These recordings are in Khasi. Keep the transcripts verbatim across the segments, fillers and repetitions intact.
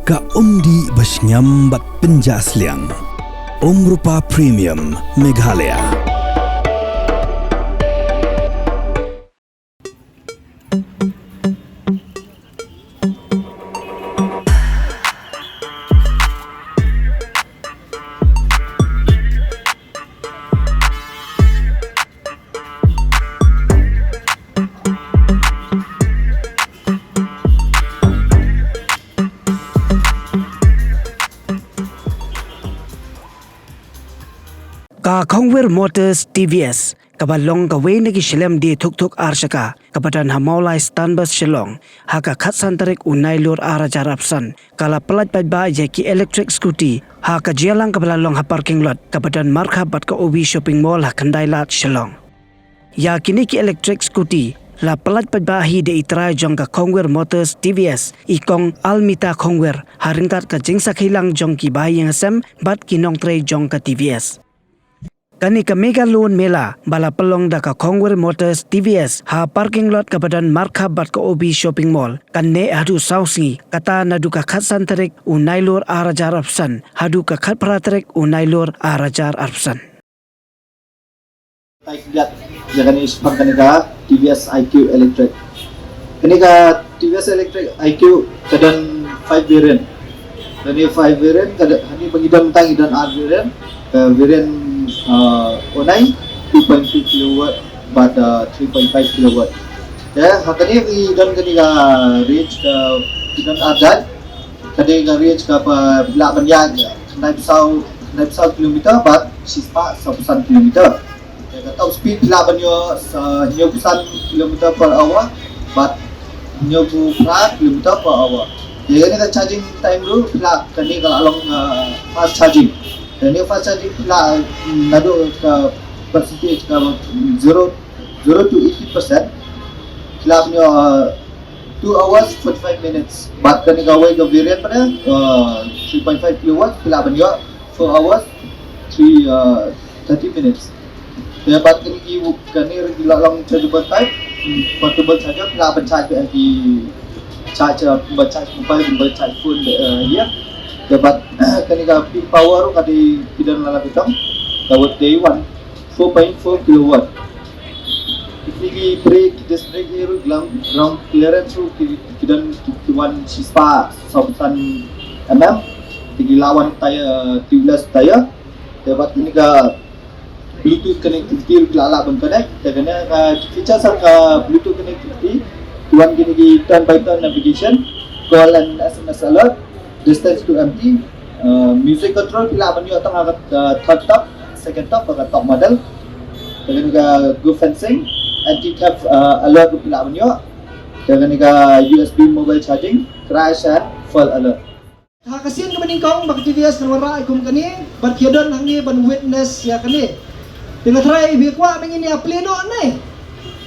Ka umdih ba shngiam bad pynjah sliang. Umrupa Premium Meghalaya. Ka Khongwir Motors T V S, kaba long kawei na ki shlem die thuk thuk ar shaka, kaba don ha Mawlai Stanbus Shillong, ha ka khatsan tarik u Nailur ar hajar arphew san, ka la pyllait paidbah ïa ki electric scooty ha ka jingïalang kaba la long ha parking lot kaba don markhap bad ka Obi Shopping Mall ha Khyndai Lad, Shillong. Ïa kine ki electric scooty la pyllait paidbah hi da i trai jong ka Khongwir Motors T V S, i Kong Almita Khongwir, ha ryngkat ka jingsakhi lang jong ki bahaïing hasem bad ki nongtrei jong ka T V S. Kane ka Mega Loan Mela ba la pynlong da ka Khongwir Motors T V S ha parking lot kaba don markhap bad ka Obi Shopping Mall, kan neh haduh saw sngi, kata naduh ka khatsan tarik u Nailur ar hajar arphew san haduh ka khatphra tarik u Nailur ar hajar arphew san. Ai, kyndiat ïa kane shaphang kane ka T V S I Q Electric. Kane ka T V S Electric I Q ka don five variant. Kane five variant ka don, hangne ba ngi don mynta ngi don ar variant. Ka variant, uh, o nine, two point two kilowatt bad, uh, three point five kilowatt. Te ha kane ngi don kane ka range ka, ngi don ar jait. Kane ka range kaba phi lah ban ïaid khyndai phew saw, khyndai phew saw kilometer bad shispah saw phew san kilometer. Te ka top speed phi lah ban ïoh sa hynñiew phew san kilometer per hour bad hynñiew phew phra kilometer per hour. Te kane ka charging time ruh phi lah, kane ka la long, uh, fast charging. Kane fast charging phi lah, mm, naduh ka percentage ka zero, zero to eighty percent. Phi lah ban ïoh, uh, two hours forty-five minutes. Bad kane kawei ka variant pat, uh, three point five kilowatt, phi lah ban ïoh four hours, three, uh, thirty minutes. Te bad kane ki, kane ruh ki la long chargeable type, hmm, portable charger, phi lah ban charge, eh, ki charge, uh, ban charge mobile, ban charge phone, eh, ïa. Te bad kane ka peak power ruh ka dei, ki don la la ki tong, ka wat dei one, four point four kilowatt. Kine ki brake, ki disc brake ruh, ground, ground clearance ruh ki, ki don, ki, ki wan shispah saw phew san mm. Te ki la wan tyre, tubeless tyre. Te bad kane ka Bluetooth connectivity ruh ki la lah ban connect. Te kane ka feature sa ka Bluetooth connectivity, ki wan kine ki turn by turn navigation, call and S M S alert, distance to empty, uh, music control phi lah ban ïoh tang ha ka, uh, third top, second top, ha ka top model. Te kane ka geofencing, anti theft, uh, alert phi lah ban ïoh. Te kane ka U S B mobile charging, crash and fall alert. Ha ka sien kaba nyngkong ba ka T V S kan wanrah ïa kum kane, bad ki don hangne ban witness ïa kane. Te nga trai, phi kwah ba ngin ïa plie noh ne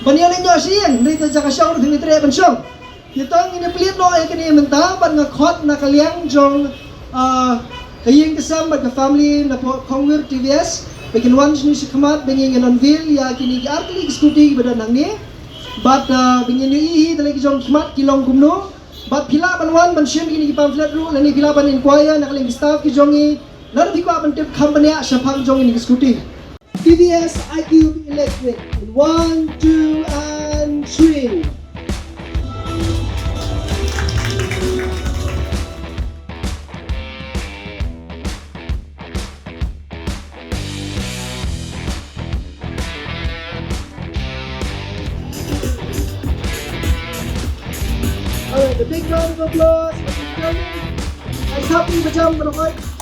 ban ïa leit noh sha ïing, hynrei te jaka shong ruh ngim treh ban shong. Te to ngin ïa plie noh ïa kane mynta, bad nga khot na ka liang jong, ah, ka ïing ka sem bad ka family na poh Khongwir T V S ba kin wan shane shakhmat ba ngin ïa unveil ïa kine ki ar tylli ki scooty kiba don hangne. Bad, ah, ba ngin ïohi hi da la ki jong ki khmat ki long kumno. Bad phi lah ban wan ban shim ïa kine ki pamphlet ruh, lane phi lah ban inquire na ka liang ki staff ki jong ngi, lada phi kwah ban tip kham bniah shaphang jong kine ki scooty. T V S I Q Electric in one, two and three. Alright, a big round of applause for this building. And happy Bajam Banahoy.